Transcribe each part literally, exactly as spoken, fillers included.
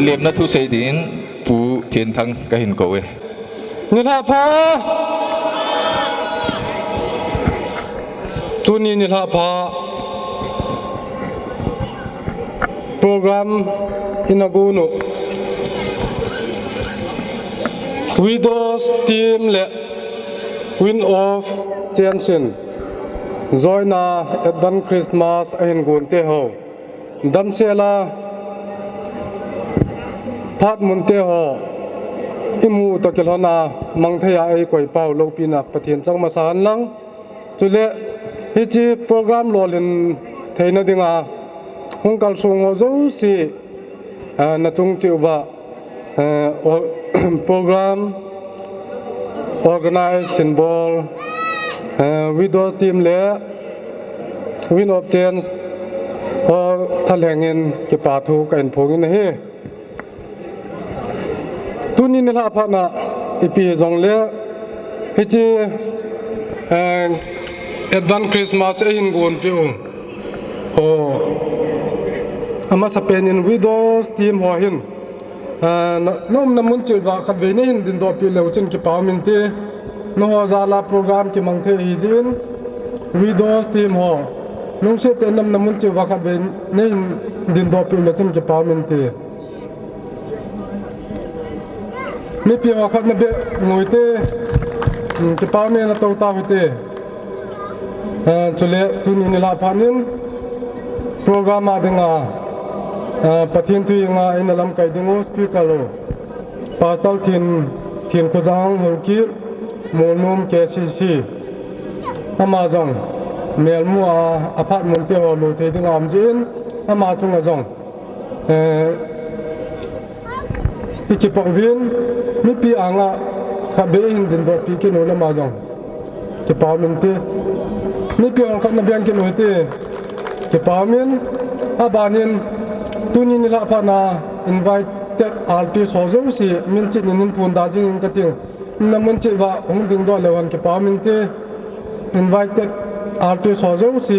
Lemna thu sei din Pu Thienthang kahin kou e. Nilhah pha. Tuni nilhah pha program ina gon u Widows Team le Wind of Change in join a Advance Christmas ahin gon te ho, damsel a phat mun te ho imu u toh kilhon a mangthei a eikoi pau loupina Pathen chang masa hen lang. Chule hiche program lolhin theina dinga hung kalsong ho jouse, eh, na chung cheh uva, eh, o-, program organize symbol, eh, Widow Team le Wind of Change ho thalheng in kipa thu kahin phong in ahi. Tuni nilhah phat na ipi hijongle hiche, eh, Advance Christmas ahin gon peh u ho, amasapen in Widows Team ho hin, eh, na, na umna mun cheh uva khatvei nahin dindoh peh u leu chun kipa um inte. Nangho jal a program kimang thei ahi jeh in Widows Team ho, lungset tah in na umna mun cheh uva khatvei nahin dindoh peh u leu chun kipa um inte. Mipi ho khat na beh ngoi te, hmm, kipa um e, na tou tau hite. Eh, chule tuni nilhah phat in program a dinga, eh, Pathen thu henga eina lamkai ding u speaker u Pastor Thien, Thienkholjang Haokip, Molnom K C C. Ama jong melmu a, aphat mun te ho lo thei dinga um jeh in ama chunga jong, eh, i kipah uvin, mipi anga khatvei hin dindoh peh kit u le ama jong kipa um inte. Mipi hon khat na beng kit u hite. Kipa um in, aban in tuni nilhah phat na invited artist ho jouse min chet in hin phondoh jing in kati. Na mun cheh uva hung dingdoh leu hen kipa um inte. Invited artist ho jouse.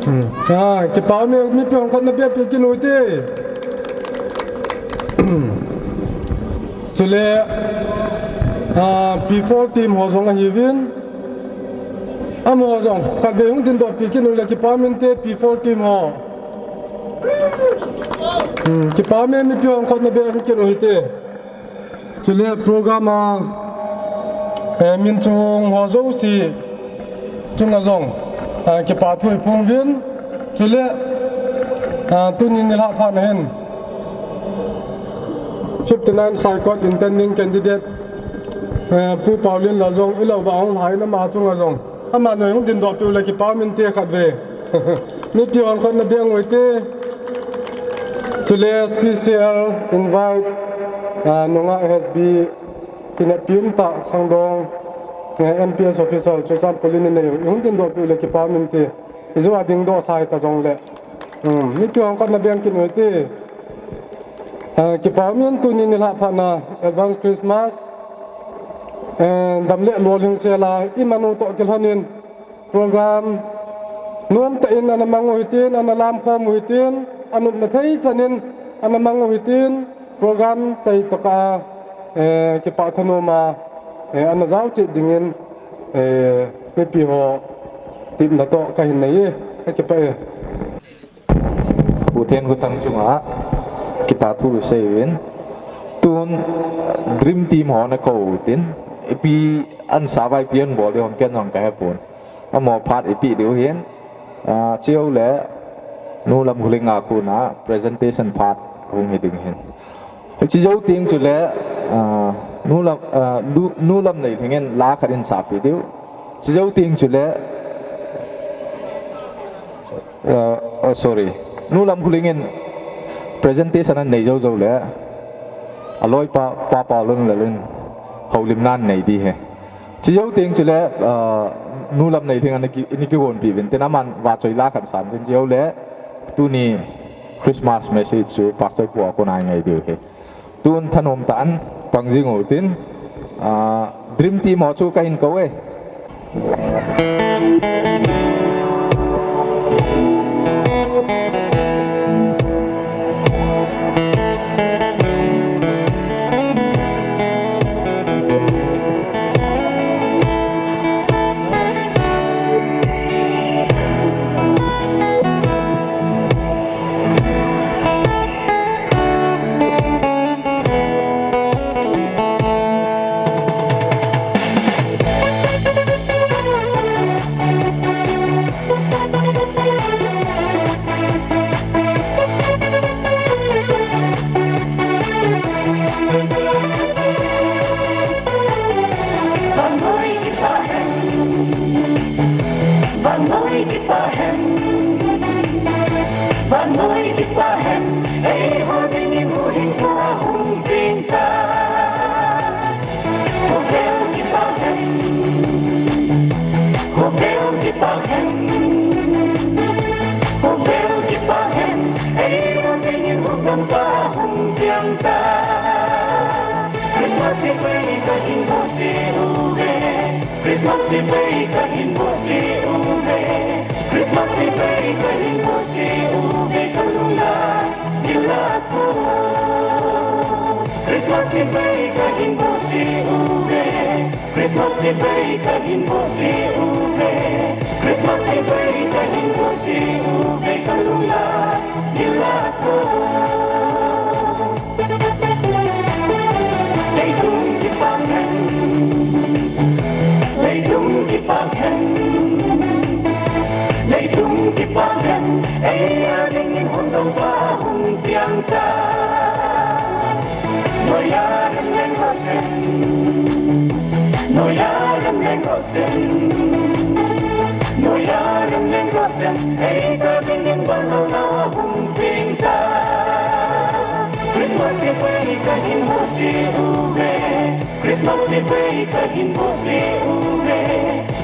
Hmm. Ah, kipa um e, mipi hon khat na beng peh kit u hite. Chule, ah, P four Team ho jong ahiuvin. Amaho jong khatvei hung dindoh peh kit u le kipa um inte, P four Team ho. Hmm, kipa um e, mipi hon khat na beng kit u hite. Chule program a, eh, min chung ho jouse chunga jong, eh, kipa thu i phong uvin. Chule, eh, tuni nilhah phat na hin fifty nine Saikot intending candidate, eh, Pu Paolienlal jong i lou va hung lhai in ama chunga jong. Ama noi hung dindoh peh u le kipa um inte khatvei. Mipi hon khat na beng u hite. Chule special invite, ah, nungah S B, kineppi umtah Sangdong, eh, M P S officer, Churachandpur in nei u, hung dindoh peh u le kipa um inte. I jou a dingdoh sa hita jongle. Hmm, mipi hon khat na beng kit u hite. Ah, kipa um in tuni nilhah phat na Advance Christmas. Eh, dam le lolhing sel a, i man u toh kilhon in program nomtah in ana mang u hitin, ana lamkhom u hitin, anopna thei chan in ana mang u hitin, program chai tokah a, eh, kipah thanom a, eh, ana jao cheh dingin, eh, mipi ho tepna toh kahin nei e, ka kipah e. Pu Thenkhothang chunga kipa thu isei uvin. Tun Dream Team ho na kou tin, ipi an sa vai pian bol ding ham ken jong ka hepon. Amaho phat ipeh diu hin, ah, chule Nu Lamkholing a kona presentation phat hung hi ding hin. Hiche jou teng chule, ah, Nu Lam, ah, Nu, Nu Lamneilhing in la khat in sapeh diu. Hiche jou teng chule, ah, oh, sorry. Nu Lamkholing in presentation anei jou jou le, aloipa, Pa Paolunlal in houlimna anei ding ahi. Hiche jou teng chule, ah, Nu Lamneilhing ana ki, ana kigonpeh uvin tin aman vachoi la khat sam tin hiche jou le, tuni Christmas message chu Pastor pu a kona ngai diu ahi. Tun thanom tah in pang jing u tin, ah, Dream Team ho chu kahin kou e. Kipa hen, vannoi kipa hen, eiho dingin huhhingpu ahung peng tai. Khovel kipa hen, khovel kipa hen, khovel kipa hen, eiho dingin huhhingpu ahung peng tai. Christmas hi bei kahin bol cheh uve. Christmas hi bei kahin bol cheh uve. Christmas hi bei kahin bol cheh uve, kalung la nilhah poi. Christmas hi bei kahin bol cheh uve. Christmas hi bei kahin bol cheh uve. Christmas hi bei kahin bol cheh uve, kalung la nilhah poi. Leitung kipa hen, leitung kipa hen, leitung kipa hen, eia dingin hung dongpa hung peng tai. Noiya lam leng rosen, noiya lam leng rosen, noiya lam leng rosen, eita dingin vannoi nao ahung peng tai. Christmas hi bei kahin bol cheh uve. Christmas hi bei kahin bol cheh uve.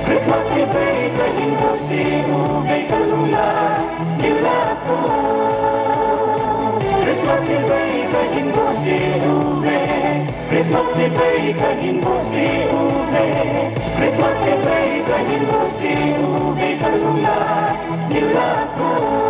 Christmas hi bei kahin bol cheh uve, kalung la nilhah poi. Christmas hi bei kahin bol cheh uve. Christmas hi bei kahin bol cheh uve. Christmas hi bei kahin bol cheh uve, kalung la nilhah poi.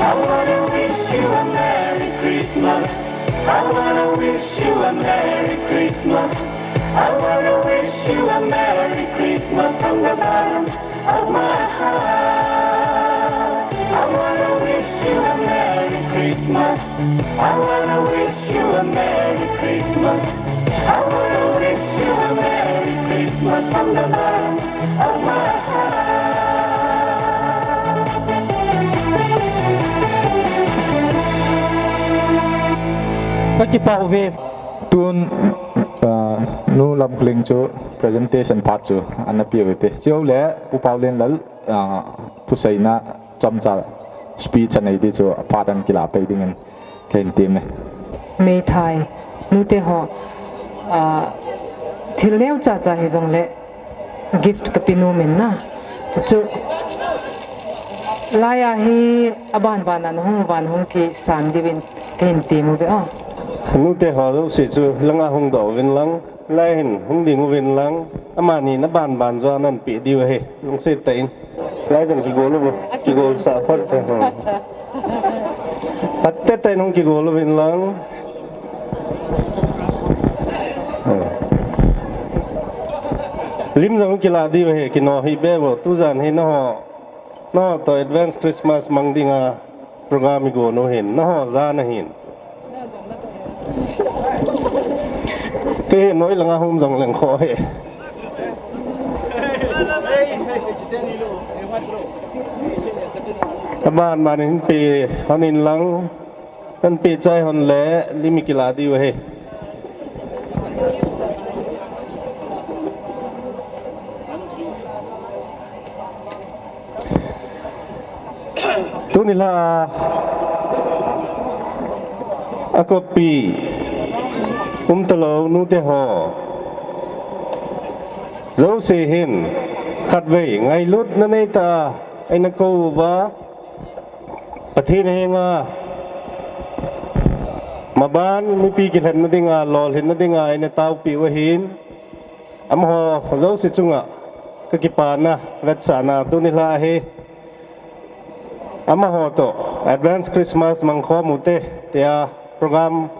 I wanna wish you a Merry Christmas. I wanna wish you a Merry Christmas. I wanna wish you a Merry Christmas from the bottom of my heart. I wanna wish you a Merry Christmas. I wanna wish you a Merry Christmas. I wanna wish you a Merry Christmas from the bottom of my heart. Ka kipah uve. Tun, ah, Nu Lamkling chu presentation part chu ana pe u hite. Chule Pu Paolienlal, ah, thuseina chomcha speech anei ding chu a part ana kilah pai dingin kahin tem e. Meithai, nute ho, ah, thil neocha cha hijongle, gift kape nom in na. Chu, chu, lai a hi aban ban a nahung uva nahung kisan diuvin kahin tem uve o. Nute ho jouse chu langa hung doh uvin lang, lai hin hung ding uvin lang, amani in aban ban joh a nahin pe diu ahi, lungset tah in. Lai jong kigol uvo, kigol sah phot te ho. Phatecha in hung kigol uvin lang. Lim jong kilah diu ahi, kino hih bep uvo, tujan hi nangho, nangho toh advance Christmas mang dinga program igon u ahin, nangho jan ahin. Kei hi noi langa hung jong leng kho ahi. Aban ban in pe hon in lang, nahin pe chai hon le, lim ikilah diu ahi. Tuni lha a, akoppi umtalou nute ho jouse hin, khatvei ngailutna neitah a eina kou uva, Pathen henga maban mipi kilhenna dinga, lolhinna dinga eina taopeh u ahin, amaho jouse chunga kakipana vetsahna tuni lha hi amaho toh advance Christmas mangkhom ute, tia program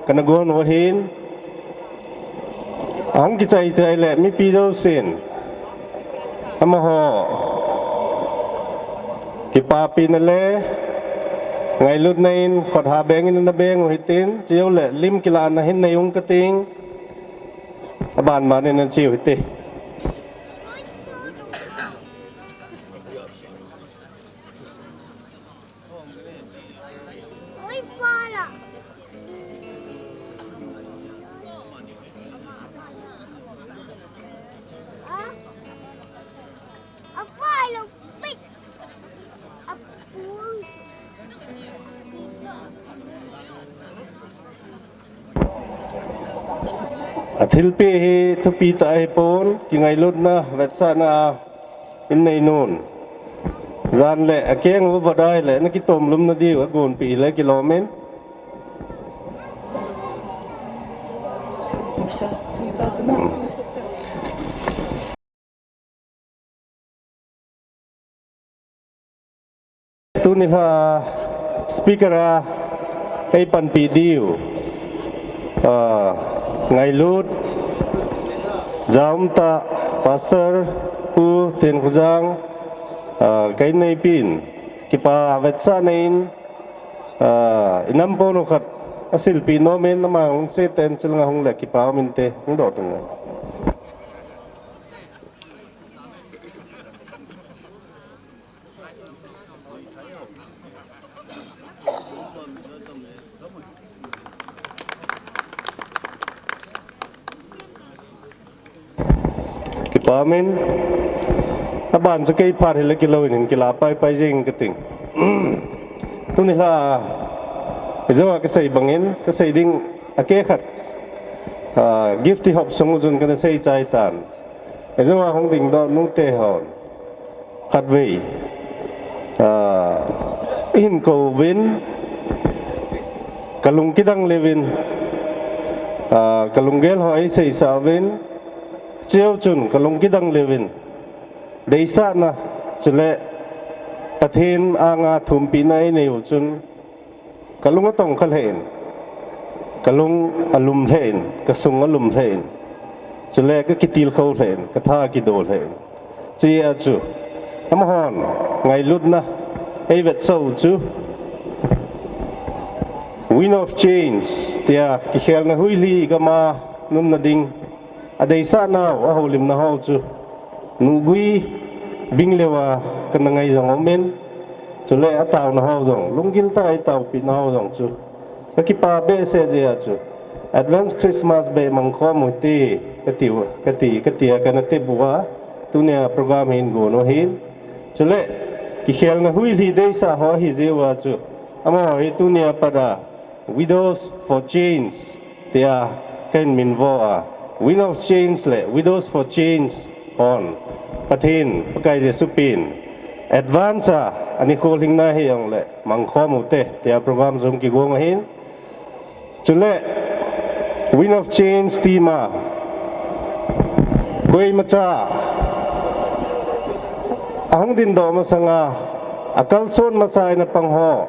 kana gon u ahin, ahung kichai tile mipi jousen amaho kipapina le ngailutna in khut ha beng in ana beng u hitin, chule lim kilahna hin nei ung kating, aban ban in ana che u hite. Athilpeh hi thupi tah ahipon, kingailutna vetsahna a in nei nun. Jan le akeng u vadai le nakitom lum nadiu agonpeh le kilom in. Tuni lha speaker a eipanpi diu, ah, ngailut, jaumta, Pastor Pu Tenkhojang, ah, kahin neipin, kipa vetsahna in, ah, inam ponu khat asilpi nomin, ama hung seten chilanga hung le kipa um inte, hung doh tung. Kipa min, aban chu kei phat hile kilou in kila paipai jing kating. Tuni lha, ijou a kasei bangin, kasei ding akeh khat, ah, gift ihop sung u chun kana sei chai tan. Ijou a hung dingdoh nute hon khatvei, ah, ihin kouvin, kalung kidang leuvin, ah, kalunggel ho eiseisah uvin, chujou chun kalung kidang leuvin, deisahna, chule Pathen anga thumpina einei u chun, kalung atongkha lheh in, kalung alum lheh in, kasung alum lheh in, chule kakitilkhou lheh in, katha akido lheh in. Chujeh a chu, amahon ngailutna eivetsah u chu, Wind of Change tia kikhelna huilhi gam a nunna ding adeisah nau, ahoulimna ho chu, nuhgui bing leuva kana ngai jong umin, chule ataona ho jong, lunggil tah a eitaopina ho jong chu, kakipa behseh jeh a chu, Advance Christmas beh mangkhom u hite, kati u, kati, katia kana tep uva, tunia program hin gon u ahin. Chule, kikhelna huilhi deisah ho ahi jeh uva chu, amaho hi tunia pat a, Widows for Change tia kahin minvo a, Wind of Change le Widows for Change hon, Pathen, Pakai Jesu pen, advance a, ani kholhingna hijongle, mangkhom u hite, tia program jong kigong ahin. Chule, Wind of Change team a, koimacha, ahung dingdoh masanga, akalson masa in apang ho,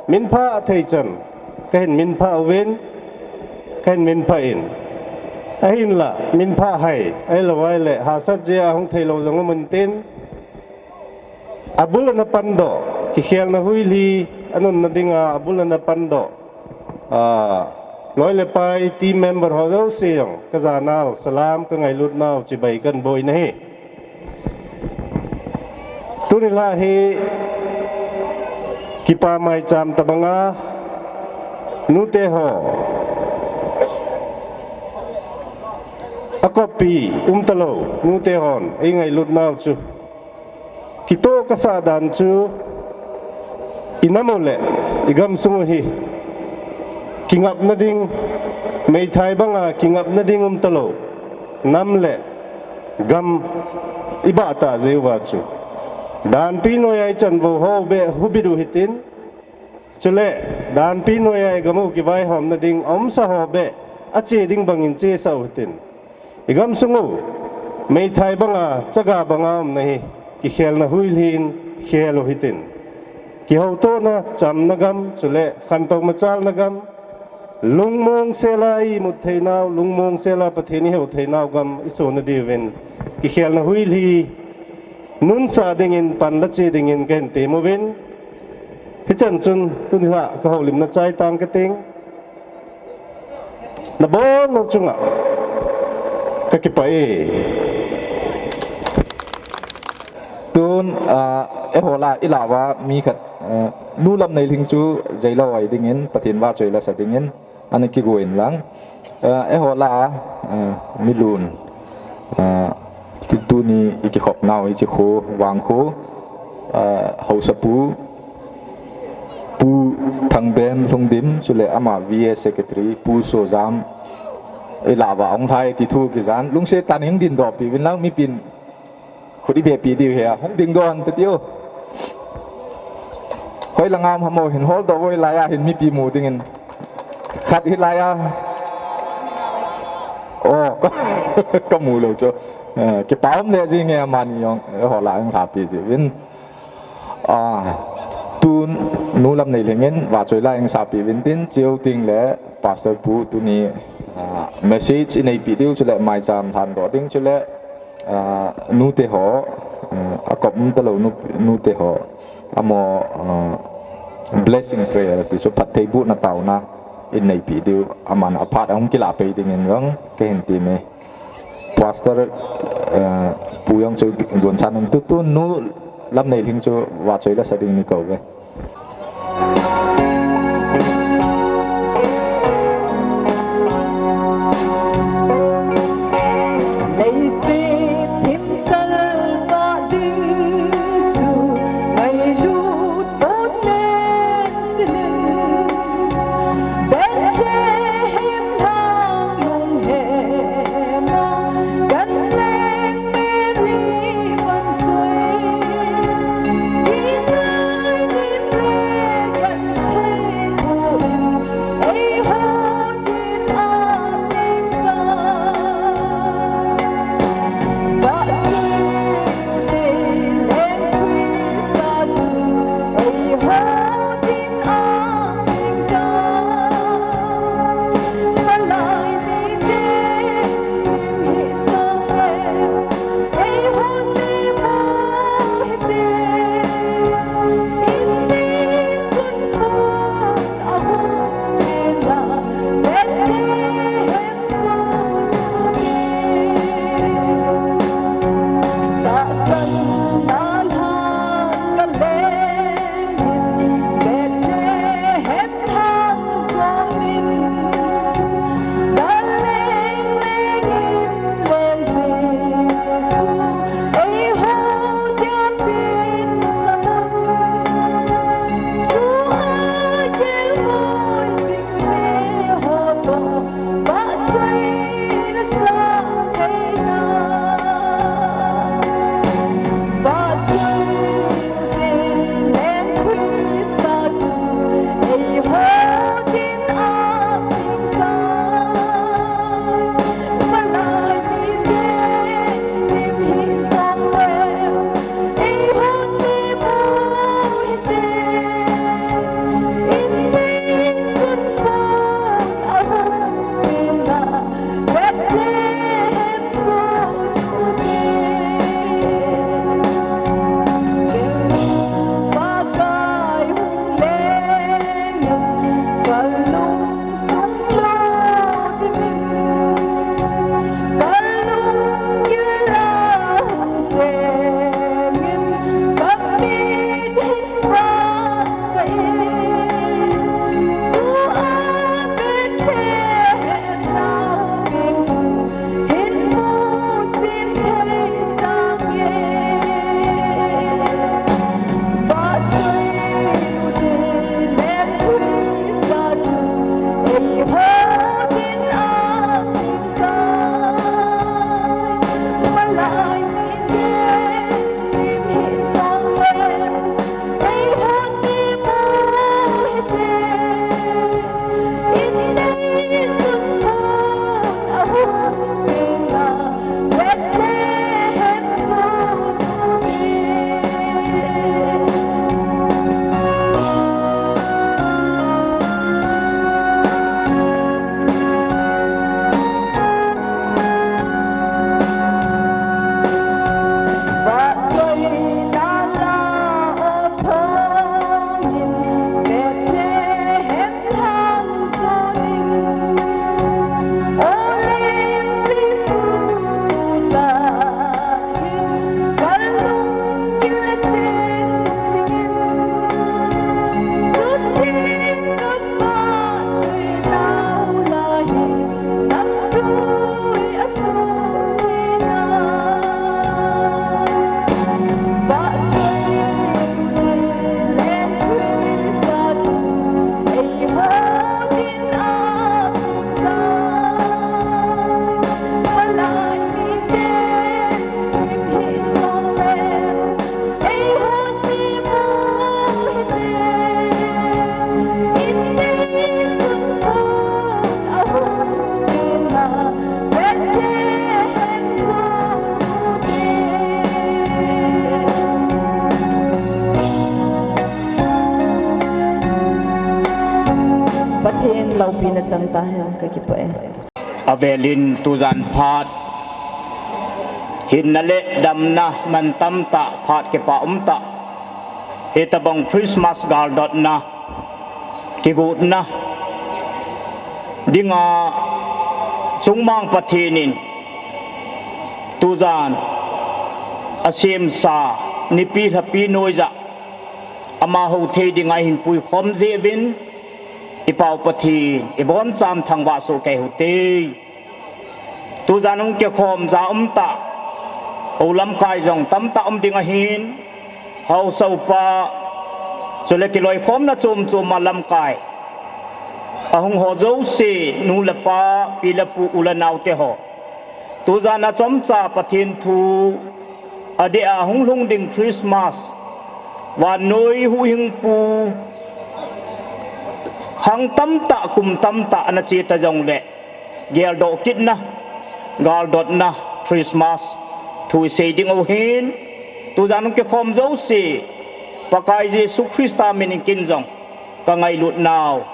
minphah thei chan, kahin minphah uvin, kahin minphah in. Ahinla, minphah hai, ahilou ahile, hahsat jeh a hung theilou jong um intin, abul ana pandoh, kikhelna huilhi, anunna dinga, abul ana pandoh, ah, loi le pai, team member ho jouse jong, kajanau, salam, kangailutnau, chibai kahin boi nahi. Tuni lha hi, kipa maicham tobanga, nute ho, akoppi, umtalou, nute hon, eingailutnau chu. Kitoh kasah dan chu, inam u le, igamsung u hi, kingapna ding, meithai banga kingapna ding umtalou, nam le, gam, ibah tah jeh uva chu, danpi noiya ichanvou ho beh hubit u hitin, chule, danpi noiya igam u kivaihomna ding aumsa ho beh, ache ding bangin chesah u hitin. Igamsung u, meithai banga, chaga banga umna hi, kikhelna huilhin, khel u hitin. Kihoutohna, chamna gam, chule, khantou machalna gam, lungmong sela imut theinau, lungmong sela Pathen ihou theinau gam, isona diuvin, kikhelna huilhi, nunsah dingin, panla che dingin kahin tem uvin. Hichan chun, tuni lha kahoulimna chai tang kating. Nabonlou chunga kakipah e. Tun, ah, eiho lah a ilah uva mi khat, ah, nu Lamneilhing chu jailou ahi dingin, Pathen vahchoi lasa dingin, ana kigon lang. Ah, eiho lah a, ah, milun, ah, tu, tuni ikikhopnau hiche kho, Vangkho, ah, haosapu, Pu Thangbem Lhungdim, chule ama V A Secretary, Pu Sojam, Ilah va hung lhai ti thu kijan. Lungset tah in dingdoh pi uvin lang mipin. Khut i beh pi diu hi a. Hung dingdoh hen ti tiu. Hoi lang a um ham o hin holdoh uvin lai a hin mipi mu dingin. Khat hi lai a. Oh, ka, ka mu lou chu. Eh, kipa um le jing e amani jong, eh, hola hung lha pi ji uvin. Ah, tun nu Lamneilhing in vahchoi la hung sapi uvin tin, chuteng le Pastor pu tuni, ah, message i neipi diu chule maicham lhandoh ding chule, ah, nute ho, ah, a kop um talou nu, nute ho, amo, ah, blessing prayer ti chu phattheibohna taona i neipi diu, aman aphat a hung kilah pei dingin jong kahin ti me. Pastor, eh, pu jong chu gonsan un, tu, tun nu Lamneilhing chu vahchoi la sa ding ni kou ve. Leiset thimsel vah ding chu ngailut bohnen silin. Bethlehem lhang lunghem a, kan leng Mary vahchoi. Inai nim le kan Loupina chang tahen, kakipah e. Avelin tujan phat hinna le damna mantam tah, phat kipa um tah, hitabang Christmas galdotna kigotna dinga chungmang Pathen in tujan asemsa nipi lhapi noiya amaho thei dinga eihin puikhom jeh uvin, i Pau Pathen, i bonchan thangvah soh kei hite. Tujan hung kikhom ja um tah, hou lamkai jong tamtah um ding ahin, haosa upa, chule kiloikhomna chom chom a lamkai ahung ho jouse, nu le pa, pi le pu, u le nao te ho. Tujan a chomcha Pathen thu adeh a hung lhung ding Christmas, vannoi huhhingpu, khang tamtah, kum tamtah ana che ta jongle, geldoh kitna, galdotna Christmas thu isei ding u ahin, tujan hung kikhom jouse, Pakai Jesu Christa min in ken jong, ka ngailut nau,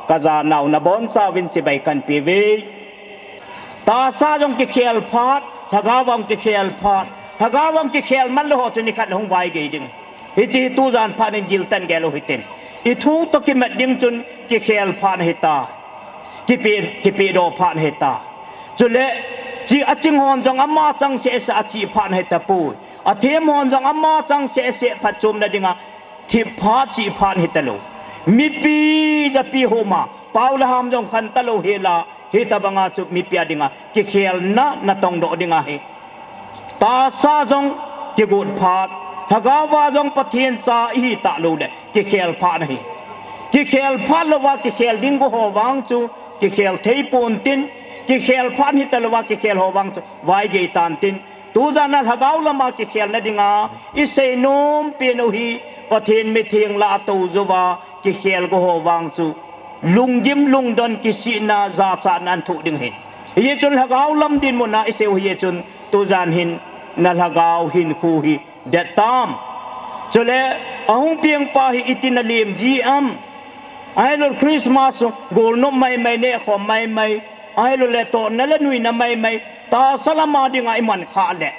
ka ja nau, na boncha uvin chibai kan pe uve. Tahsa jong kikhel phat, lhagao vang kikhel phat, lhagao vang kikhel man lou ho chu nikhat le hung vaigei ding. Hiche hi tujan phat in giltan gel u hitin. I thu toh kimat ding chun kikhel phat hita. Kipe, kipedoh phat hita. Chule, chi aching hon jong ama chang seh seh a chi phat hita poi. Athem hon jong ama chang seh seh phatchomna dinga thip phat, chih phat hita lou. Mipi japi homa, pao le ham jong khen ta lou hela, hitabanga chu mipi a dinga kikhelna natong doh ding ahi. Tahsa jong kigot phat, lhagao va jong Pathen cha ihi ta lou le, kikhel phat ahi. Kikhel phat louva kikhel ding go ho vang chu kikhel thei pontin, kikhel phat hita louva kikhel ho vang chu vaigei tantin, tujan a lhagao lama kikhelna dinga isei nom pen u hi, Pathen mitheng lah a tou jouva kikhel go ho vang chu lunggim lungdon, kisihna, jachatna ahin thoh ding ahin. Hichun lhagao lam dinmun a isei u hichun tujan hin na lhagao hinkho hi det tam. Chule ahung peng pa hi iti na lem ji am. Ahilou le Christmas golnop maimai, nehkhom maimai, ahilou le tohna le nuina maimai, tahsa lama dinga iman khah le,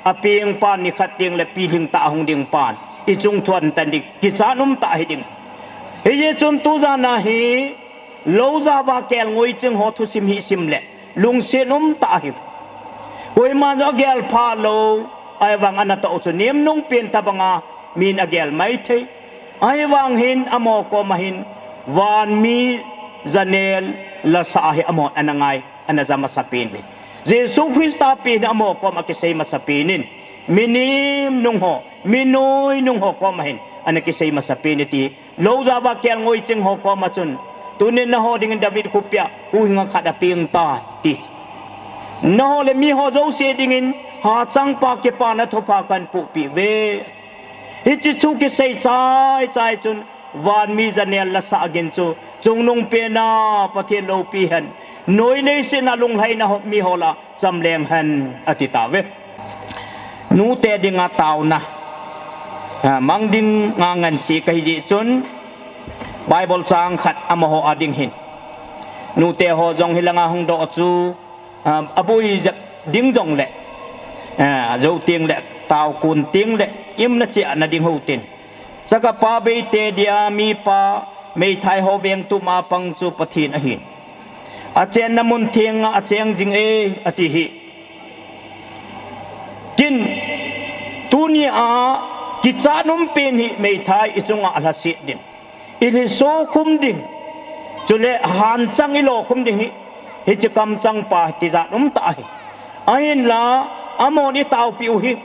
apeng pan nikhat teng le pilhing tah a hung ding pan, ichung thon tan ding, kichat um tah hiding. Hichun tujan a hi, lou ja va kelngoi ching ho thusim hi sim le, lungset um tah ahi. Koiman jong agel pha lou, ahivang a natoh u chu nemnung pen tabanga min agel maithei. Ahivang hin amaho koma hin vanmi janel lasah a hi amahon ana ngai, ana ja masapen uvin. Jesu Christa pen hi amaho koma kisei masapen in, mi nemnung ho, mi noinung ho koma hin ana kisei masapen in ti. Lou ja va kelngoi ching ho koma chun, tunin nangho dingin David khopia huhhing khat apeng tai, ti. Nangho le miho jouse dingin hachangpa kipana thupha kahin pohpeh uve. Hiche thu kisei chaichai chun, vanmi janel lasah gin chu chungnung pena Pathen loupi hen, noi leiset a lunglhaina ho, miho lah a chamleng hen, ati tauve. Nute dinga taona, a, mang dinga ngansi kahi jeh chun, Bible chang khat amaho a ding hin, nute ho jong hilanga hung doh chu, a, aboi jep ding jongle, a, jou teng le, tao kon teng le, imna cheh a na ding hou tin. Chakapa beite dia mipa meithai ho vengtu ma pang chu Pathen ahin. Achenna mun thenga acheng jing e, ati hi. Tin, tunia kichat um pen hi meithai ichunga alhaset ding, ilhiso khum ding, chule hanchang ilo khum ding hi, hiche kamchang pa tijat um tah ahi. Ahinla, amahon itaopi u hi,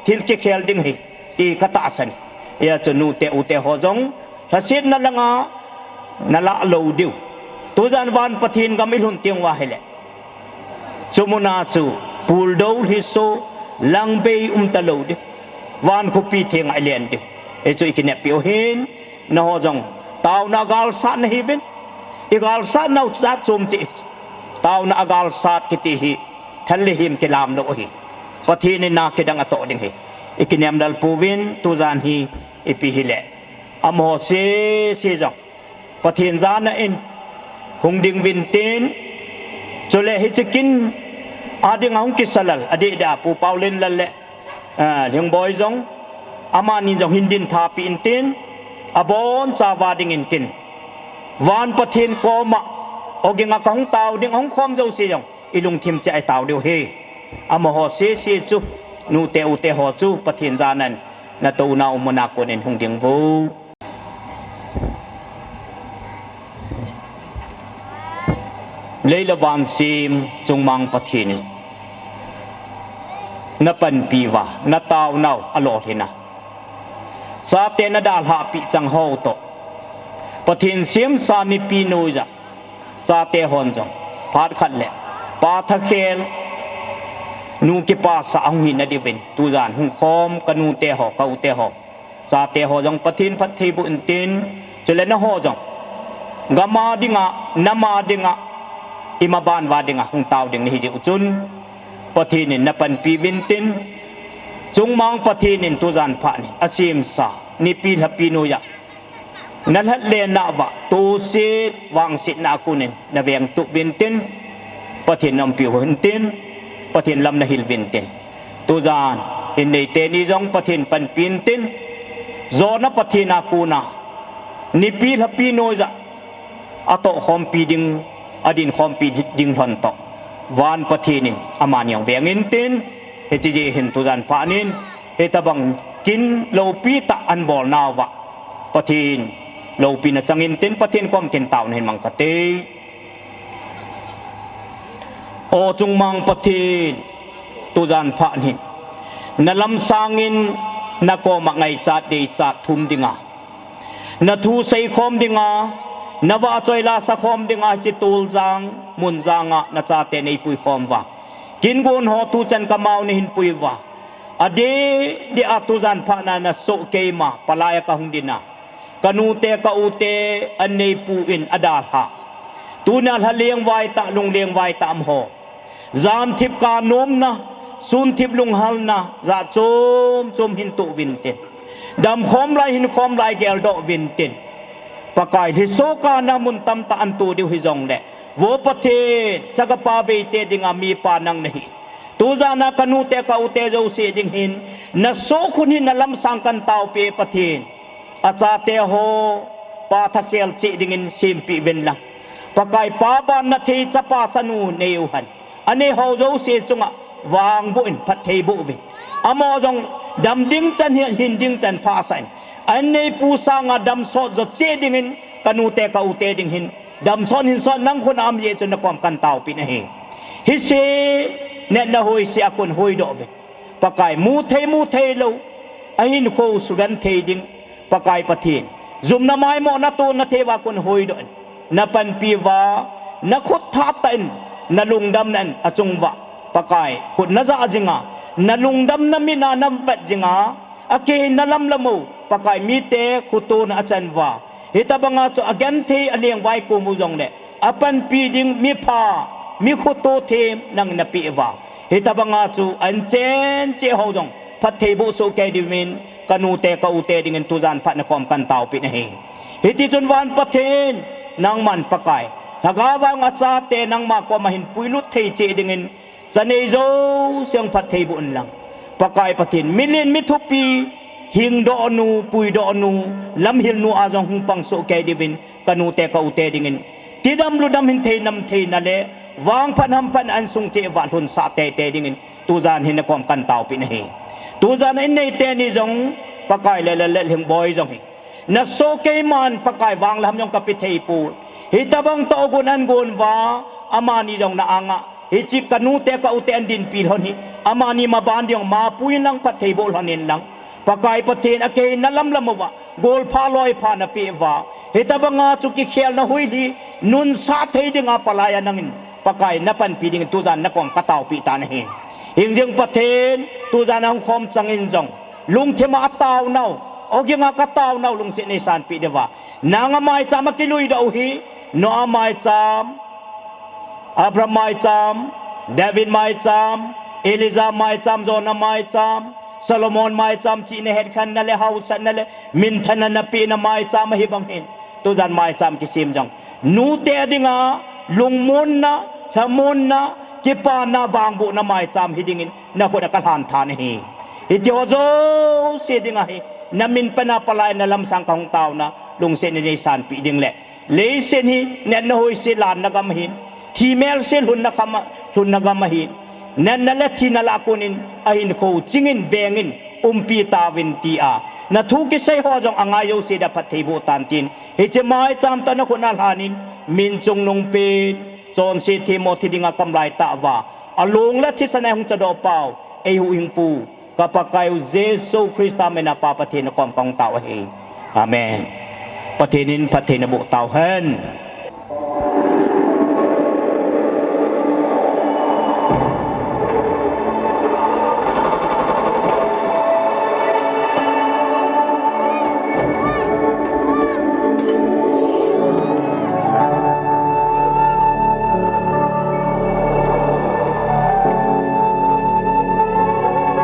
thil kikhel ding ahi, ti katahsan. Hijeh chun nute ute ho jong, lhasetna langa nalah lou diu. Tujan van Pathen gam ilhun teng uva hile, chumuna chu puldou lhiso, langbei umta lou diu. Van khopi thenga ilen diu. Hichu ikineppi u hin, nangho jong taona agalsat nahiuvin. Igalsat nau jat chom cheh. Taona agalsat kiti hi, thal le him kilam lou ahi. Pathen in na kidang atoh ding ahi. Ikinem lel pouvin, tujan hi ipi hile, amaho sese jong Pathen jana in, hung ding uvin tin, chule hiche kin a dinga hung kisalal, adeh deh a Pu Paolenlal le, ah, Lhingboi jong, amani jong hin ding tha peh in tin, abon chauva dingin kin, van Pathen koma, oging a kahung tao ding, ahung khom jouse jong, ilungthim cheh a itao diu ahi. Amaho sese chu, nute ute ho chu, Pathen janan, natouna umna a konin hung ding uvo. Lei le van sem chungmang Pathen in napanpi uva, nataonau alolhin a, chate nadalhah peh chang ho toh, Pathen semsa nipi noiya, chate hon jong phat khat le pa Thakhel nu kipasah ahung hina diuvin, tujan hung khom kanute ho, kaute ho, chate ho jong Pathen phatthei boh in tin, chule naho jong gam a dinga, nam a dinga, imaban uva dinga hung tao ding nahi jeh u chun, Pathen in napanpi uvin tin, chungmang Pathen in tujan phat in asemsa nipi lhapi noiya, nalhatlenna uva, toset vangsetna a konin navengtup uvin tin, Pathen naumpiu hen tin, Pathen lam nahil uvin tin, tujan in neite ni jong Pathen panpi in tin, jona Pathen a kona nipi lhapi noiya, atohkhompi ding, adinkhompi ding lhon toh, van Pathen in amani jong veng in tin, hiche jeh hin tujan phat in, hitobang kin loupi tah abolnauva, Pathen loupina chang in tin, Pathen kom kin taona hin mang kate. O chungmang Pathen, tujan phat in, nalam sangin nakoma ngaichat deichat thum dinga, nathu seikhom dinga, navahchoi lasa khom dinga, hiche toljang, munjang a nachate neipuikhom uva, kin gon ho tuchan kamao nahin pui uva, adeh deh a tujan phat in nasoh keima, palai a kahung ding a, kanute kaute, an neipu in adalhah, tunia lhaleng vai tah, lungleng vai tah amaho, janthip kanomna, sunthip lunghalna, jat chom chom hin toh uvin tin, damkhom lai, hinkhom lai, geldoh uvin tin, Pakai, lhiso kana mun tamtah anto diu hijongle, vo Pathen, chagapa beite dinga mipa nang nahi. Tujan a kanute kaute jouse ding hin, nasoh khun hin nalam sang kan taopi e Pathen. Achate ho, pa Thakhel cheh dingin sempeh uvin lang, Pakai, pa banna thei chapa chanu nei u hen, anei ho jouse chunga vangboh in phatthei boh uvin, amaho jong dam ding chan hin, hin ding chan phasah in, an neipu sanga damsot jo cheh dingin, kanute kaute ding hin damsot hinsot nang khut a um jeh chun nakom kan taopi nahi. Hise, natna hoise a kon hoidoh uvin, Pakai, muthei mutheilou, ahinkho sugenthei ding, Pakai Pathen, jumna maimo natona thei uva kon hoidoh in, napanpi uva, nakhut thahtah in, nalungdamna in achung uva, Pakai, khut najah jinga, nalungdamna mina navet jinga, akiheina lamlam u, Pakai, mite khotona achan uva, hitobanga chu agenthei alengvai kom u jongle, apanpi ding mipha, mi khotothem nang napeh uva, hitobanga chu anchen cheh ho jong phatthei boh soh kei diuvin, kanute kaute dingin tujan phat nakom kan taopi nahi. Hitichun van Pathen, nangman Pakai, lhagao vang achate nangma koma hin puilut thei cheh dingin, chanei jouse jong phatthei boh in lang, Pakai Pathen, milen mithupi, hingdohnu, puidohnu, lamhilnu a jong hung pang soh kei diuvin, kanute kaute dingin, tidam ludam hin theinam theina le, vangphat hamphat in ansung cheh uva lhunsah teitei dingin, tujan hin nakom kan taopi nahi. Tujan a inneite ni jong, Pakai le, le, le Lhingboi jong hi, nasoh keiman Pakai, vang le ham jong kape theipoi. Hitobang tohgon angon uva, amani jong na anga, hiche kanute kaute an dinpi lhon hi, amani maban ding jong mapui in lang, phatthei boh lhon in lang, Pakai Pathen, akiheina lamlam uva, golpha loipha napeh uva, hitobanga chu kikhelna huilhi nunsah thei dinga palai a nangin, Pakai, napanpi dingin tujan nakom kataopi tan ahi. Hingjing Pathen, tujan a hung khom changin jong, lungthima ataonau, oging a kataonau lungset neisanpeh diuva, nanga maicham a kiluidoh u hi, Noah maicham, Abraham maicham, David maicham, Elijah maicham, Jonah maicham, Solomon maicham, chihna hetkhenna le haosatna le minthanna napehna maicham ahibang hin, tujan maicham kisem jong, Nute dinga lungmonna, lhamonna, kipana, vangbohna maicham hi dingin nakhut a kalhan tha nahi. Hitiho jouse dinga hi, namin pana palai nalamsang kahung taona, lungsetna neisanpeh ding le, leiset hi natna hoise lanna gam ahin, thimelse lhunna gam ahin, natna le thina lah a konin ahinkho chingin vengin umpi tauvin tia nathu kiseiho jong angai jouse dia phatthei boh tan tin, hiche maicham toh nakhut a lhanin, min chungnungpen, chonset themmo thi dinga kamlai tah uva, along le thisan a hung chadoh pau, eihuhhingpu, ka Pakaiu Jesu Christa mina Pa Pathen nakom kahung tao ahi. Amen. Pathen in phatthei naboh tauhen.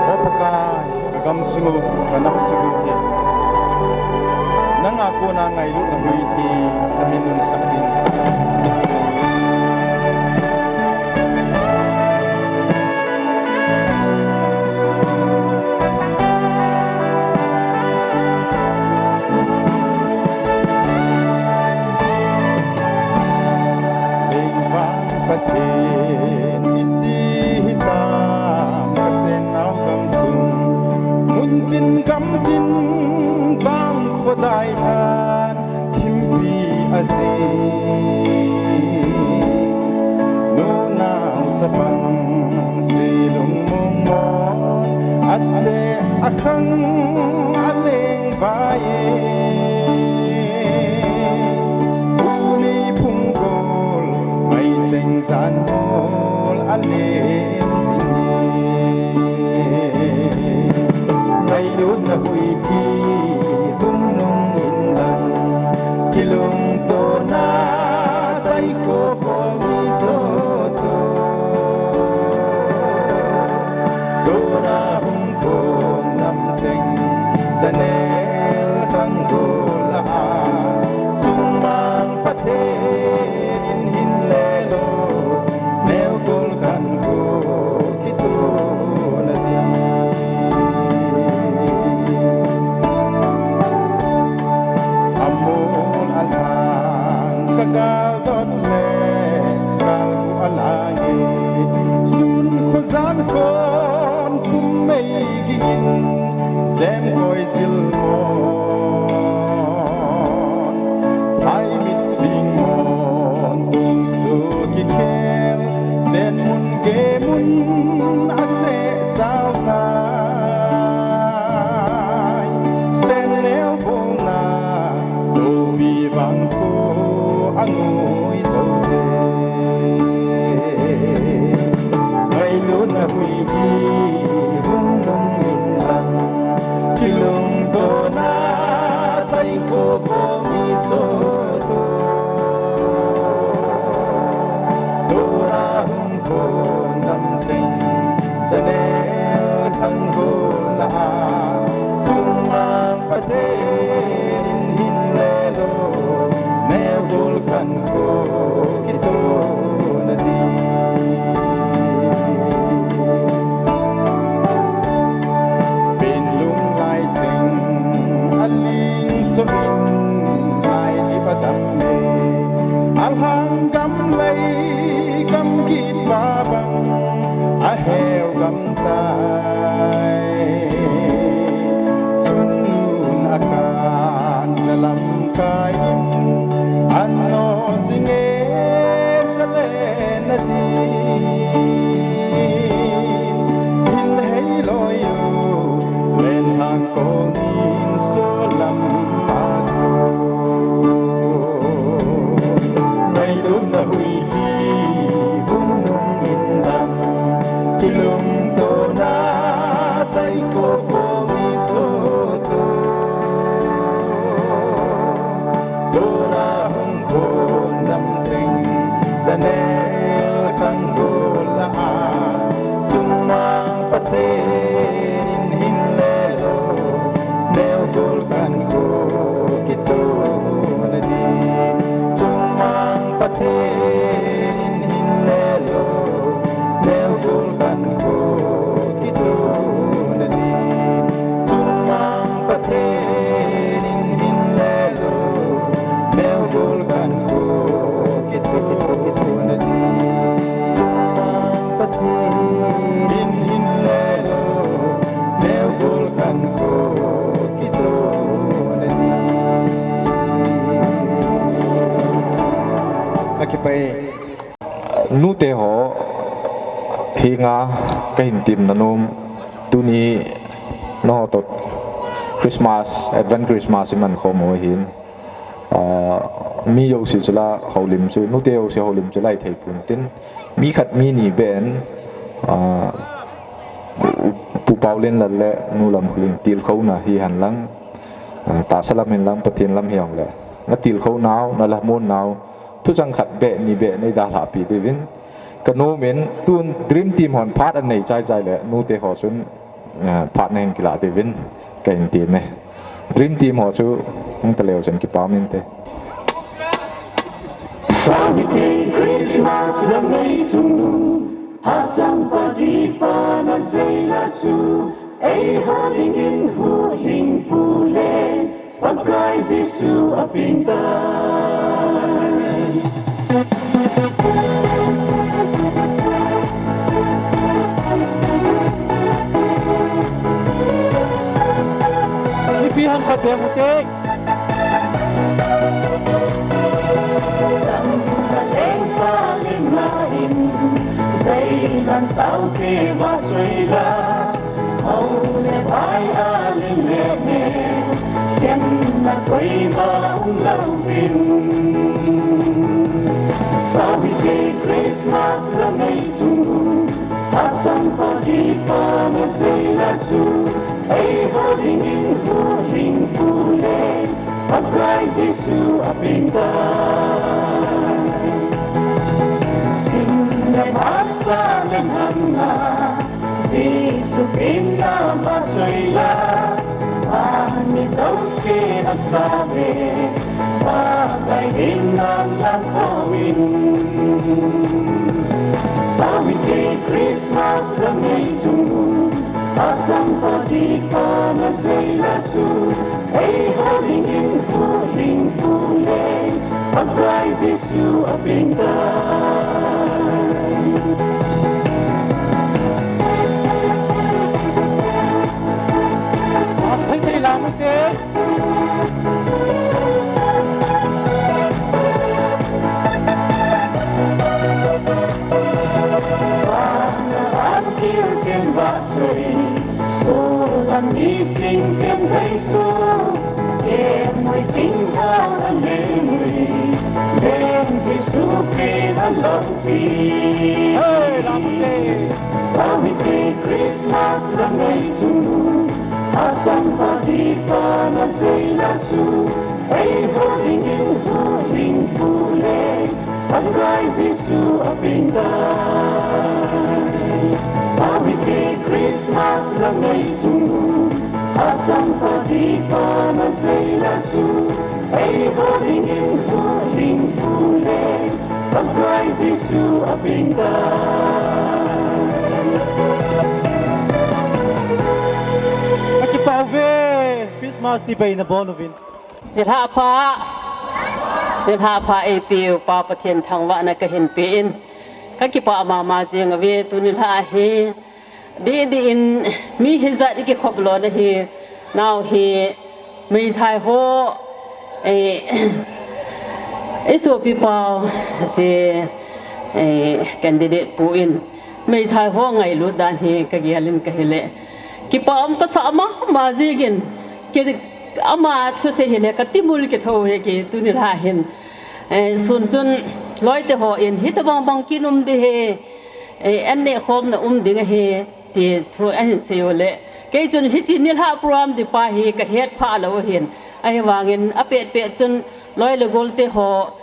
O Pakai, kagamsung u, kanam sung u hi, nanga kona ngailutna hui hi nahin nungsah ding. Pathen iti hitam, kachennau gamsung, muntin gamtin, vang khodai lhan, thimpi ajing, nunau chapang se lungmong mon, ateh akhang aleng vai e. Umi phung gol, mai cheng jan mol alem jing e. Ngailutna huipi hung nung inlang, kilungtona taikho bol ni soto. Dona hung kon nam cheng, janel khang gol a, chungmang Pathen in hin lelo, neo gol khan ko kitona di. Amun alhan ka gal dot le, gal ku alange, sun khojan khon kum mei gingin, jem koi jil mon, phai mit sing mon, tung su kikhel, jen mun ge mun a che chau tai, sen neo bolna, topi vang ko angui chau te. Ngailutna huipi hung nung inlang, kilungtona taikho bol ni soto. Dona hung kon nam cheng, janel khang gol a, chungmang Pathen in hin lelo, neo gol khan ko kitona di. Pen lung lai cheng aling so in, lai ni padam me, alhang gam lei gam kit ba bang, aheo gam tai. Chun nun akan jalam kai in, ano jinge jale na di. Hin hei loi u, len hang ko nin so lam a ko. Ngailutna huipi hung nung inlang, kilungtona taikho bol ni soto. Dona hung kon nam cheng, janel khang gol a, chungmang Pathen in hin lelo, neo gol khan ko kitona di. Chungmang Nute ho, hinga kahin temna nom, tuni nangho toh Christmas, Advent Christmas iman khom u ahin. Ah, mi jouse chu la houlim chu, nute jouse houlim chu la ithei pon tin, mi khat mi ni beh in, ah, Pu Paolenlal le Nu Lamkholing tilkhouna hihen lang, ah, tahsa lam hin lang, Pathen lam hijongle, na tilkhou nau, na lhamon nau, thuchang khat beh ni beh nei dalhah peh diuvin kanom in, tun Dream Team hon phat anei chai chai le, nute ho chun, ah, phat nahin kilah diuvin kahin temme. Dream Team ho chu hung taleu chun kipa um inte. Sawi te Christmas la ngei chungnung, Hachangpa Deepa na jeila chu, eiho dingin huhhingpu le Pakai Jesu apeng tai. Mipi hon khat beh u te. Chang ka leng pa lim na in, sei man sau ke va choi la. Hou le pai a ling le ne, ken na koi va um lou vin. Sawi te Christmas la ngei chungnung, Hachangpa Deepa na jeila chu, eiho dingin huhhingpu le Pakai Jesu apeng tai. Sim le masa le nang a, Jesu pengna va choi la, vannoi jouse na save, Pakai pengna lang kou in. Sawi te Christmas la ngei chungnung, Hachangpa Deepa na jeila chu, eiho dingin huhhingpu le Pakai Jesu apeng tai. Aphai thei lam u te. Vang na vang kil ken va choi, so van mi ching ken vei so, ken moi ching va a le mui, len Jesu pen a lou pi. Hey, lam u te. Sawi te Christmas la ngei chungnung, Hachangpa Deepa na jeila chu, eiho dingin huhhingpu le Pakai Jesu apeng tai. Sawi te Christmas la ngei chungnung, Hachangpa Deepa na jeila chu, eiho dingin huhhingpu le Pakai Jesu apeng tai. Kakipah uve, Christmas chibai nabol uvin. Nilhah pha, nilhah pha eipeu Pa Pathen thangvahna kahin pe in, kakipah mama jing uve. Tuni nilhah hi, Didi in mi hijat i kikhop lona hi, nao hi, meithai ho, eh, i sopi pau, ti, eh, candidate pu in, meithai ho ngailut dan hi kagel in kahile. Kipa um kasah mama jingin, ki, ama thusei hile, katimul kitho hi ki, tuni nilhah hin. Eh, sun chun, loite ho in, hitobang bang kin um ding hi, eh, an neh khomna um ding ahi, ti thu ahin sei u le. Kei chun hiche nilhah program ding pa hi kahet pha lou ahin. Ahivangin apet pet chun loi le golte ho,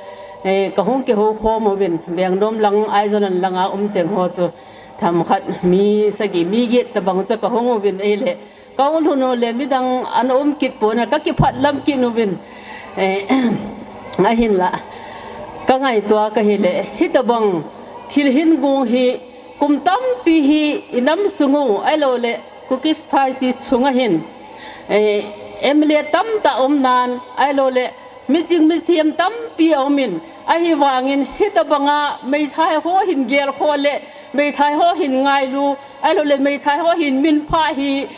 eh, kahung kihou khom uvin, Vengnom lang, Aizawl lang a um cheng ho chu themkhat mi sagi mi get tobang chu kahung uvin ahile. Ka u lhun u le midang ana um kit pon a, kakiphat lam kit uvin. Eh, ahinla, kangaito a kahile, hitobang thil hin gong hi, kum tampi hi inam sung u, ahilouleh, Kuki Society sunga hin, eh, M L A tamtah um nan, ahilouleh, miching mithem tampi aumin, ahivangin hitobanga meithai ho hin gelkhoh le, meithai ho hin ngailu, ahilouleh, meithai ho hin minphah hi,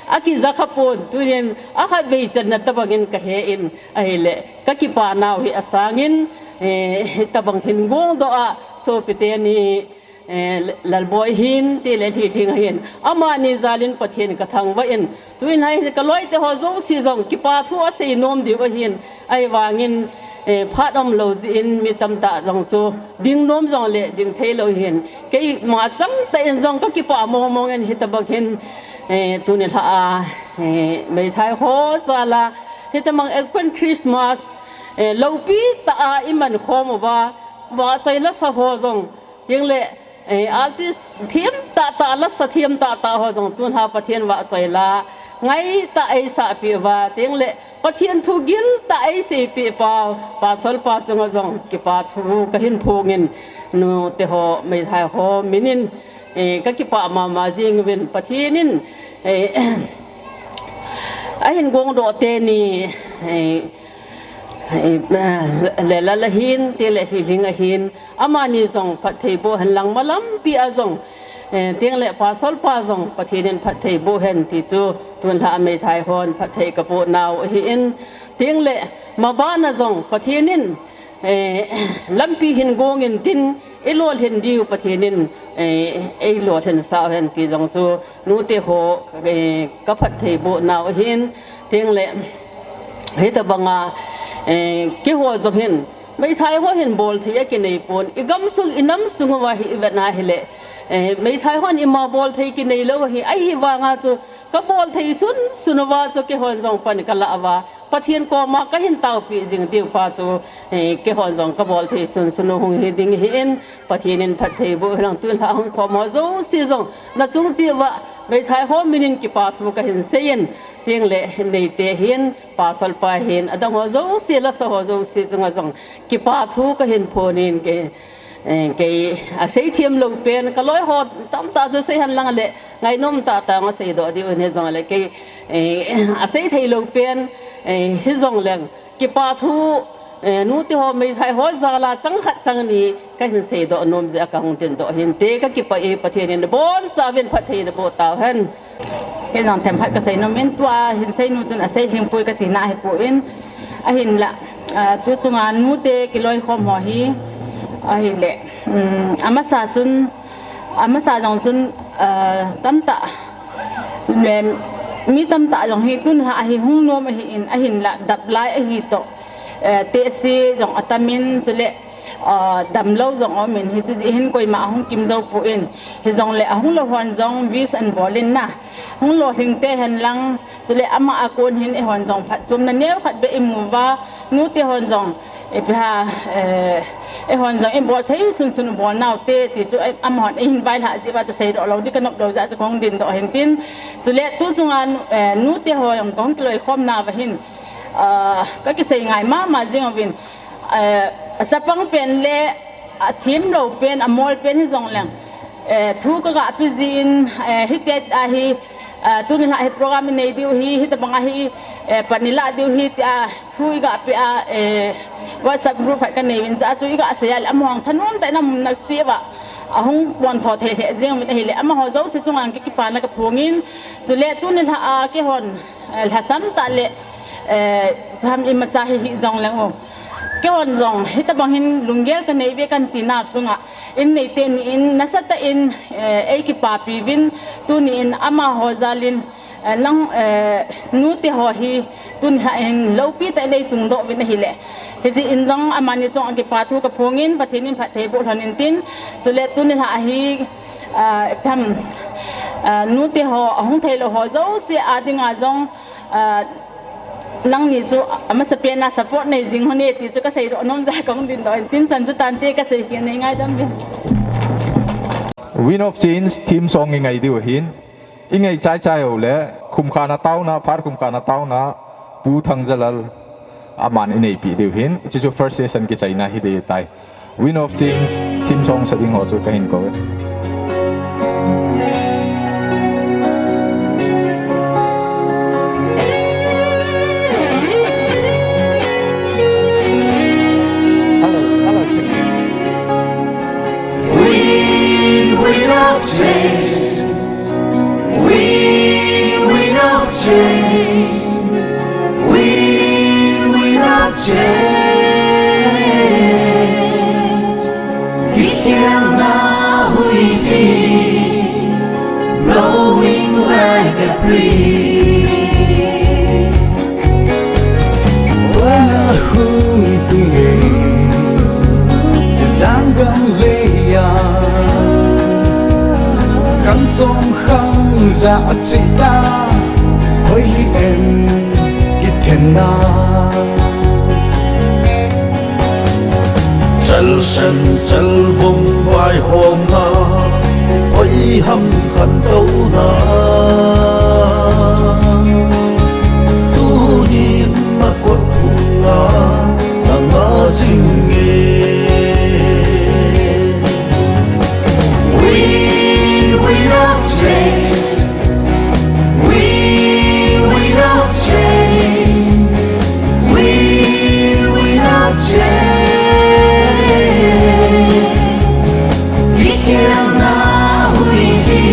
Akija khapon, tunin akhatvei channa tobangin kahe in, ahile kakipa nau hi asangin, eh, tobang hin gongdoh a, sopite ni, eh, Lalboi hin, tile Lhilhing hin, amani jalin Pathen kathangvah in, tuin hin kaloite ho jouse jong kipa thu asei nom diu ahin, ahivangin, eh, phat umlou jeh in mi tamtah jong chu ding nom jongle ding theilou hin, keima changtah in jong kakipah mongmong in hitobang hin, eh, tuni lha a, eh, meithai ho jal a, hitobang Advent Christmas, eh, loupi tah a iman khom uva, vahchoi lasa ho jong, hinle, eh, artist thiam tahtah, lasa thiam tahtah ho jong tun lha Pathen vahchoi la ngaitah eisahpeh uva, tingle Pathen thu giltah eiseipeh pau Pastor pa chunga jong kipa thu kahin phongin, nute ho, meithai ho minin, eh, kakipah mama jing uvin, Pathen in, eh, ahin gongdoh teni, eh, eh, Lela la hin, tile Lhilhing ahin, amani jong phatthei boh hen lang, malampi a jong, eh, tingle Pastor pa jong Pathen in phatthei boh hen ti chu tun lha a meithai hon phatthei kaboh nau ahin, tingle maban a jong Pathen in, eh, lampi hin gong intin, ilolhin diu Pathen in, eh, eilolhin sah hen ti jong chu nute ho, eh, kaphatthei boh nau ahin, tingle hitobanga, eh, keiho jong hin, meithai ho hin bolthei akinei pon, igamsung inamsung uva hi ivet na hile, eh, meithai hon ima bolthei kinei lou hi, ahivanga chu kabolthei sunsun uva chu keihon jong pan kalah uva, Pathen koma kahin taopeh jing diu pa chu, eh, keihon jong kabolthei sunsun u hung hi ding ahin, Pathen in phatthei boh hen lang, tun lha hung khom ho jouse jong nachung cheh uva meithai ho minin kipa thu kahin seiyin, tingle neite hin, Pastor pa hin, adang ho jouse, lasa ho jouse chunga jong kipa thu kahin phonin, kei, eh, kei asei themlou pen, kaloi ho tamtah chu sei hen lang le ngainom tahtah a seidoh diu hin, hijongle kei, eh, asei theilou pen, eh, hijongleng kipa thu, eh, nute ho, meithai ho jal a chang khat chang ni kahin seidoh nom jeh a kahung dindoh hinte, kakipah e, Pathen in nabonchauvin phatthei naboh tauhen. Kei jong themkhat kasei nomin, tua hin seinu chun asei lhingpoi katina ahipon, ahinla, ah, tu chunga nute kiloikhom ho hi, ahile, um, amasa chun, amasa jong chun, ah, tamtah, mi tamtah jong hi tun lha a hi hung nom ahin, ahinla dap lai ahi toh, eh, tehse jong atamin, chule, ah, damlou jong aumin, hiche jeh hin koima ahung kim jou pon, hijongle ahung lou hon jong wish anbol in na, hung lolhing te hen lang, chule ama a kon hin eihon jong phatchomna neokhat beh imu uva, nute hon jong, ipi ham, eh, eihon jong ibol thei sunsun u bol nau te ti chu, eh, amahon eihin vailhah jeh uva chu seidoh lou ding kanop lou jeh a chu kahung dindoh hintin, chule tu chunga, eh, nute ho jong kahung kiloikhom nauva hin, ah, kakisei ngai mama jing uvin, eh, achapang pen le athemlou pen, amol pen hijongleng, eh, thu kagah pe jin, eh, hitia hi, eh, tuni lha hi program inei diu hi, hitobang a hi, eh, pan ilah diu hi tia thu igah peh a, eh, WhatsApp group khat kanei uvin, chua chu igah sei a le amahon thanom tah in amun na cheh uva, ahung pontho thei lheh jeng uvin ahile, amaho jouse chunga kakipana kaphongin, chule tuni lha a keihon, eh, lhasam tah le, eh, ham imacha hi hijongleng u, keihon jong hitobang hin lunggel kanei uve kanti nau chunga, in neite ni in nasatah in, eh, eikipapi uvin, tuni in amaho jal in, eh, nang, eh, nute ho hi tuni lha hin loupi tah in eitungdoh uvin ahile, hijeh in jong amani chunga kipa thu kaphongin, Pathen in phatthei boh lhon intin, chule tuni lha a hi, ah, ipi ham, ah, nute ho, ahung theilou ho jouse a dinga jong, ah, nangni chu amasapen a support nei jing hon e ti chu kaseidoh nom jeh a kahung dindoh in, tin chan chu tante kasei kit in, nei ngaidam uvin. Wind of Change theme song ingai diu ahin, ingai chaichai u le, khumkhana taona, phat khumkhana taona, Pu Thangjalal aman ineipi diu ahin, hiche chu first session kichaina hi ding ahitai. Wind of Change theme song sa ding ho chu kahin kou e. Hello, hello, check. Wind, wind of change. Wind, wind of April. Wana hung tunge, janggang leya, khang som khang ja chita, hoi hi en i then na. Chal sen chal vong vaihomna, hoi ham khantouna. Tunin na kot hunga, na ma jing e. We, we love change. We, we love change. We, we love change. Kikhelna huipi,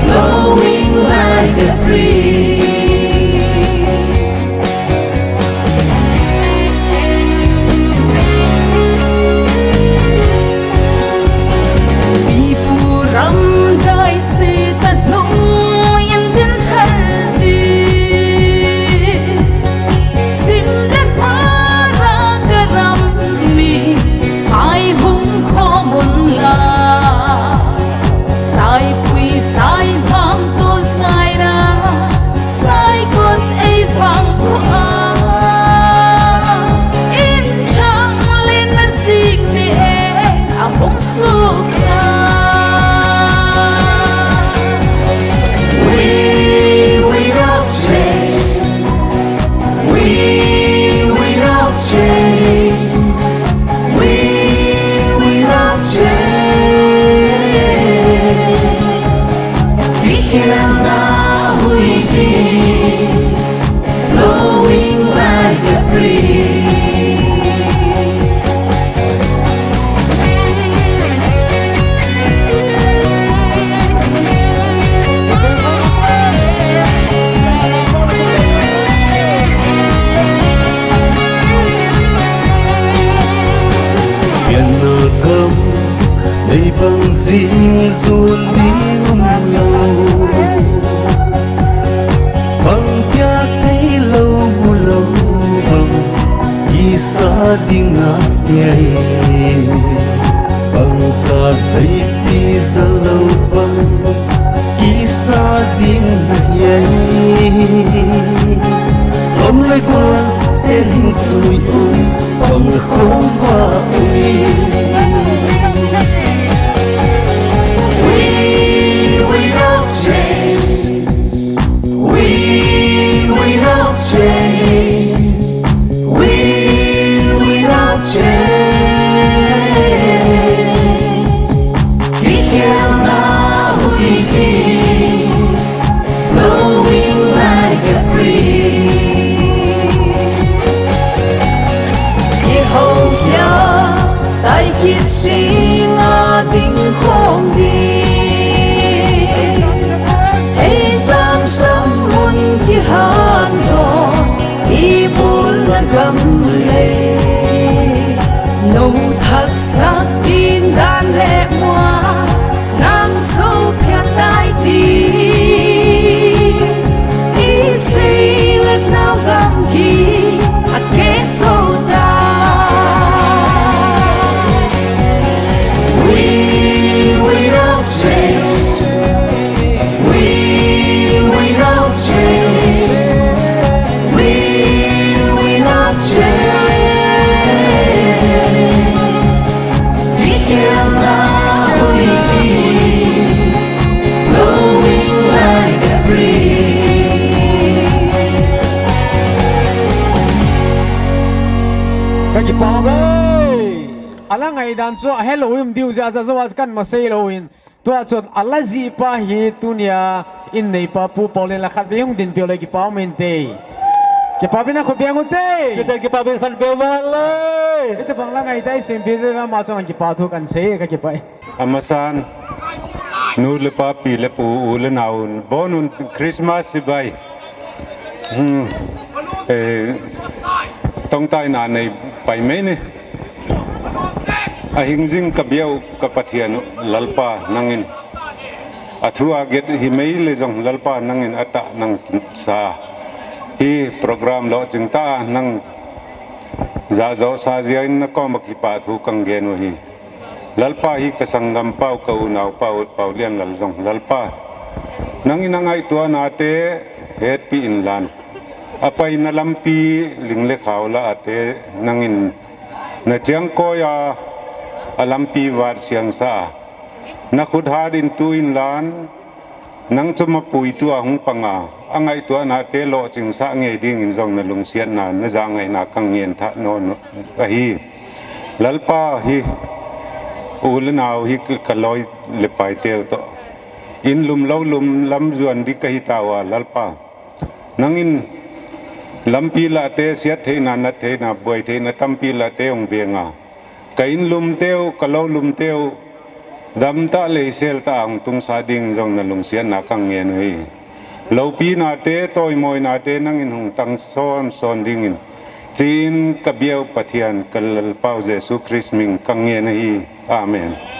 blowing like a breeze. Pipu ram dai se ta nung in din thar di. Sim le para ka ram mi ai hung khom un la. Saipui saivang tol chaina, saikot ei vang khu a. In chang le na sing ni e, a hung suk ta. We, we love change. We, we love change. We, we love change. Kikhelna huipi, blowing like a breeze. Pianna gam, nei bang jing jun ding um lou. Bang pia thei lou, mu lou bang, kisa ding ahi. Bang sa veipi ja lou bang, kisa ding ahi. Lom le gol, te ling sui u, bang khom va u. We, we love change. We, we love change. We, we love change. Kikhelna huipi, blowing like a breeze. Kihou hia, tai kit singa ding khom ding. Hei sam sam mun kihan lo, i bulna gam le. Nou thak sak din dan le mua, nang so phiat tai ti. I sei le nau gam ki, a ke so ta. We, we love change. We, we love change. We, we love change. Kikhelna huipi, blowing like a breeze. Ka kipah e. A la ngaidan chu a helou um diu jeh a, ja jou a kan ma sei lou in. Tua chun a la jih pa hi tunia in neipa Pu Paul in la khatvei hung dinpi u le kipa um inte. Kipah pin a khut beng u te. Kipah pin khatvei val le. Hitabang la ngai tai sim pi jeh a ama chunga kipa thu kan sei, ka kipah e. Amasan, nu le pa, pi le pu, u le nau, bon un Christmas chibai. Hmm. Eh, tongtaina nei pai mai ni. Ahing jing ka biau ka Pathian Lalpa nangin. Athu aget himei le jong Lalpa nangin atah nang kinsa. Hi program lohching tah a nang jajoh sa jeh in nakoma kipathu kang gen u ahi. Lalpa hi kasanggam pau, kaunau pau, Pau Lianlal jong Lalpa nangin angaihtuah nate hetpi inlan. Apaina lampi ling le khao lah ate nangin nachiang koi a, alampi vat siangsa a. Nakhut hat in tu inlan, nang chu mapuitu a hung panga, angaihtuah nate lohching sah ngei dingin jong nalungsiatna, najah ngaina kang ngen tha non ahi. Lalpa hi, u le nau hi kaloi le pai teu toh. In lum lou lum lam juan di kahi tauva, Lalpa. Nangin lampi lah te siat theina, nat theina, buai theina tampi lah te hung benga. Ka in lum teu, ka lou lum teu, dam tah le hisel tah a hung tungsah ding jong nalungsiatna kang ngen u ahi. Loupina te, toimoi nate nangin hung tang son son dingin. Chin ka biau Pathian, ka Lalpau Jesu Christ min kang ngen ahi. Amen.